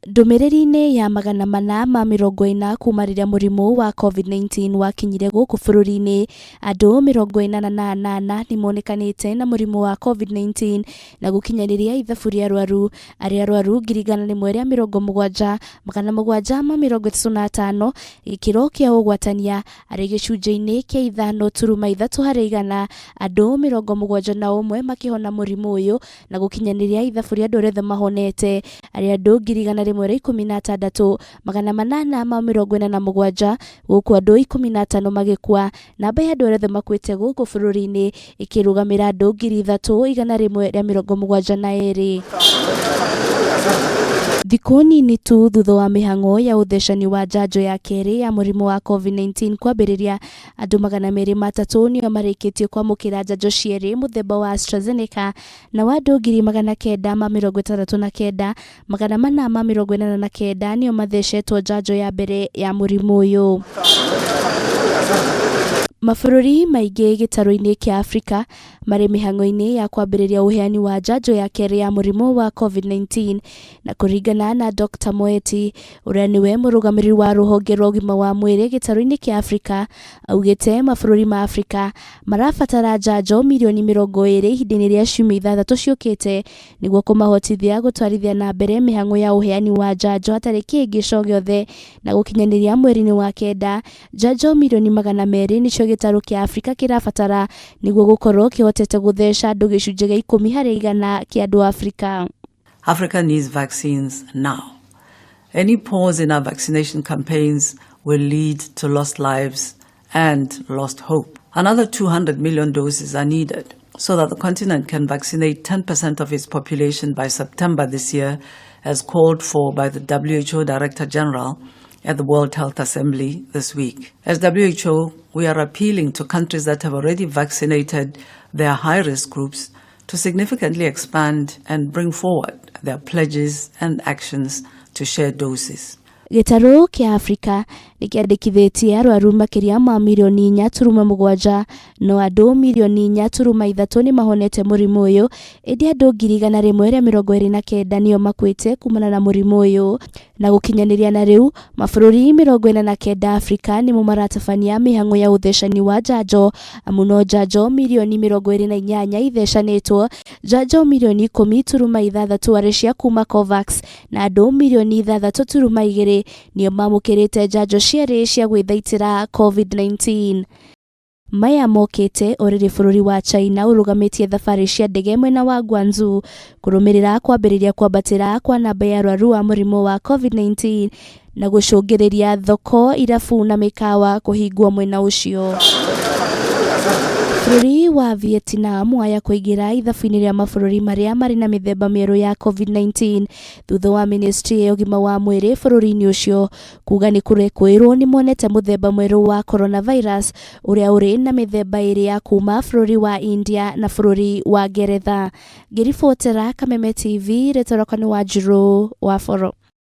Ndũmĩrĩri-inĩ ya 440 kuma rĩrĩa mũrimũ wa Covid-19 wakinyire gũkũ bũrũri-inĩ, andũ 88 nĩ monekanĩte na mũrimũ wa Covid-19 na gũkinyanĩria ithabu rĩa arwaru, arĩa arwaru 117,735 gĩkĩro kĩa ũgwatania arĩ gĩcunjĩ-inĩ kĩa 5.3 harĩ igana, andũ 71 makĩhona mũrimũ ũyũ na gũkinyanĩria ithabu rĩa andũ arĩa othe mahonete arĩ andũ 116,847 gũkũ andũ 15 magĩkua. Namba ya andũ arĩa othe makuĩte gũkũ bũrũri-inĩ ĩkĩrũgamĩra andũ 3,172. Thikũ nini tu thutha wa mĩhang'o ya ũthecani wa njanjo ya kerĩ ya mũrimũ wa Covid-19 kwambĩrĩria, andũ 203 nĩo marĩkĩtie kwamũkĩra njanjo cierĩ mũthemba wa AstraZeneca nao andũ 969,489 nĩo mathecetwo njanjo ya mbere ya mũrimũ ũyũ. Mabũrũri maingĩ gĩtarũ-inĩ kĩa Afrika marĩ mĩhang'o-inĩ ya kwambĩrĩria ũheani wa njanjo ya kerĩ ya mũrimũ wa Covid-19 na kũringana na Dr Moeti ũrĩa nĩwe mũrũgamĩrĩri wa rũhonge rwa ũgima wa mwĩrĩ gĩtarũ-inĩ kĩa Afrika augĩte mabũrũri ma Afrika marabatara njanjo mirioni 20 ihinda-inĩ rĩa ciumia 6 ciũkĩte nĩguo kũmahotithia gũtwarithia na mbere mĩhang'o ya ũheani wa njanjo hatarĩ kĩhĩngĩco gĩothe na gũkinyanĩria mweri-inĩ wa kenda njanjo mirioni 200 nĩcio gĩtarũ kĩa Afrika kĩrabatara nĩguo gũkorwo kĩhotete gũtheca andũ gĩcunjĩ gĩa 10 harĩ igana kĩa andũ a Afrika. Africa needs vaccines now. Any pause in our vaccination campaigns will lead to lost lives and lost hope. Another 200 million doses are needed so that the continent can vaccinate 10% of its population by September this year, as called for by the WHO Director General at the World Health Assembly this week. As WHO, we are appealing to countries that have already vaccinated their high-risk groups to significantly expand and bring forward their pledges and actions to share doses. Gĩtarũ kĩa Afrika nĩkĩandĩkithĩtie arwaru makĩria ma mirioni 4.7 no andũ mirioni 4.3 nĩmahonete mũrimũ ũyũ ĩndĩ andũ 129,000 nĩo makuĩte kumana na mũrimũ ũyũ na gũkinyanĩria na rĩu mabũrũri 49 Afrika nĩmo maratabania mĩhang'o ya ũthecani wa njanjo amu no njanjo mirioni 28 ithecanĩtwo njanjo mirioni 10.6 arĩ cia kuma COVAX na andũ mirioni 6.2 nĩo mamũkĩrĩte njanjo cierĩ cia gwĩthaitĩra Covid-19. Maya mokĩte o rĩrĩ bũrũri wa China ũrũgamĩtie thabarĩ cia ndege mwena wa Guangzhou kũrũmĩrĩra kwambĩrĩria kwambatĩra kwa namba ya arwaru a mũrimũ wa Covid-19 na gũcũngĩrĩria thoko, irabu na mĩkawa kũhingwo mwena ũcio. Bũrũri wa Vietnam waya kũingĩra ithabu-inĩ rĩa mabũrũri marĩa marĩ na mĩthemba mĩerũ ya Covid-19 thutha wa ministry ya ũgima wa mwĩrĩ bũrũri-inĩ ũcio kuga nĩ kũrekũĩrwo nĩmonete mũthemba mwerũ wa coronavirus ũrĩa ũrĩ na mĩthemba ĩrĩ ya kuma bũrũri wa India na bũrũri wa Ngeretha. Ngĩribotera Kameme TV, rĩtwa rĩakwa nĩ Wanjirũ wa Boro.